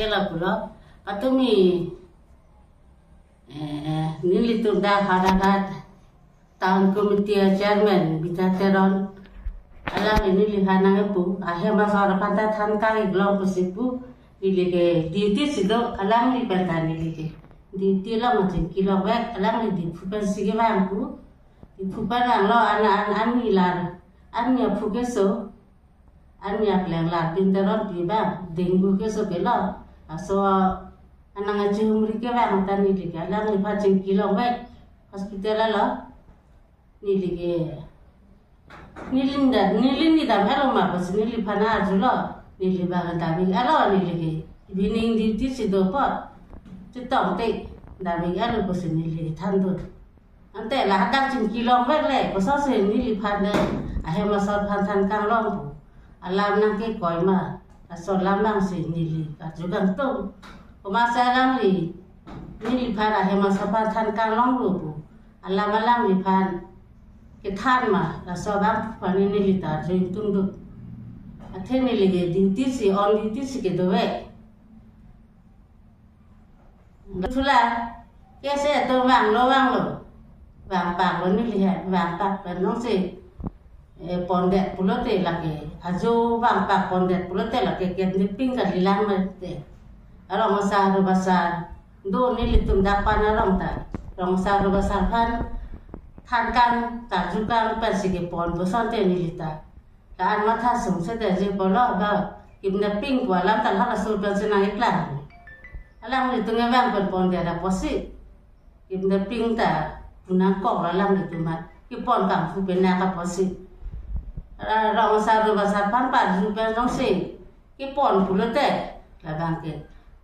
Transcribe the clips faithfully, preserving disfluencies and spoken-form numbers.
Lapulo, patumi, eh, nelitum dak Howraghat Town Committee Chairman Bidya Teron, alangli neliphan nangpu, ahem asor aphan ta than kang-ik long pusi pu, neli ke duty si do, alangli pen ta neli ke duty long achingki longvek, alangli Diphu pensi kevang pu, Diphu pen vanglo, an, an, an nilar, an nia phu keso, an nia pleng lar pin Teronpi abang, dengue keso kelo. Laso anang achihumri kevang ta neli ke alangliphan chingki longvek hospital alo. Neli ke, neli nda, neli nidam alo ma pusi neliphan arjulo. Neli abang dam-ik alo, neli ke evening duty si do apot. Chetong te dam-ik alo pusi neli thandun. Ante ladak chingki longvek le, kosonsi neliphan le ahem asor aphan than kang long pu alam nangkekoi ma, laso alam abangsi neli karju kangtung. Komatsi alangli neliphan ahem asor aphan than kang longlo pu alam alangliphan kethan ma, laso abang aphan neli ta arju ingtungduk. Athe neli ke duty si, on duty si kedovek. Thula, KSA atum vanglo, vanglo. Vangpaklo neli he, vangpak pen nongsi, eh, pondet pulote lake, ajo vangpak pondet pulote lake kidnapping kalilang mate. Arong asar, arubasar, do nelitum dak pan arong ta. Rong asar, arubasar aphan than kang, karju kang pensi kepon pu asonte neli ta. La-an matha sung seta je pulo ba, kidnapping pu alam ta halaso pensi nang-iklang. Alanglitum kevang pen pondet apotsi, kidnapping ta pu nangkoklo alanglitum ma, kepon kangpu pen nang apotsi. Ra-, rong asar, arubasar aphan parju pen nongsi kepon pulote, labang ke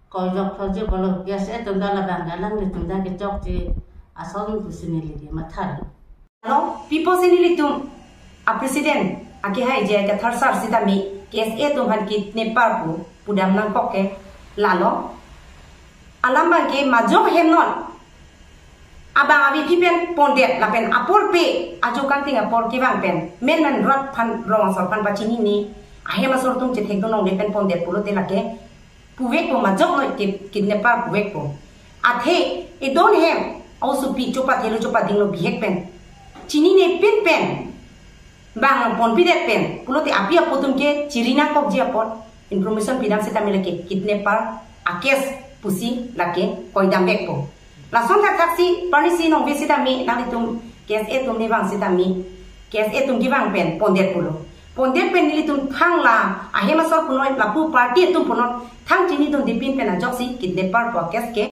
koijok thor je pulo, KSA atum ta labang ke alanglitum ta kechokche ason pusi neli ke mathalo. Alo, pi pusi nelitum a president akehai J I Kathar sir sitame KSA atum aphan kidnapper pu pudam nangkok ke lalo. Alam abang ke majok hem non. Abang avi aphi pen pondet lapen apor pe ajo kangting apor kevang pen, men men rat aphan, rong asor aphan pachinine, ahem asor atum chethekdun longle pen pondet pulote lake puvekpo, majok noi kid-, kidnapper puvekpo. Athe edon hem osopi chopathelo chopadinglo bihek pen, chinine pin pen, bang ponpidet pen pulote api apo atum ke chiri nangkokji apot information pidam sitame lake kidnapper a case pusi lake koidamvekpo. Lason thakthaksi parnisi nongve sitame nanglitum KSA atum ne vang sitame, KSA atum kevang pen pondet pulo. Pondet pen nelitum thang la ahem asor punoi, lapu party atum punoi, thang chinidunde pin pen ajoksi kidnapper pu a case ke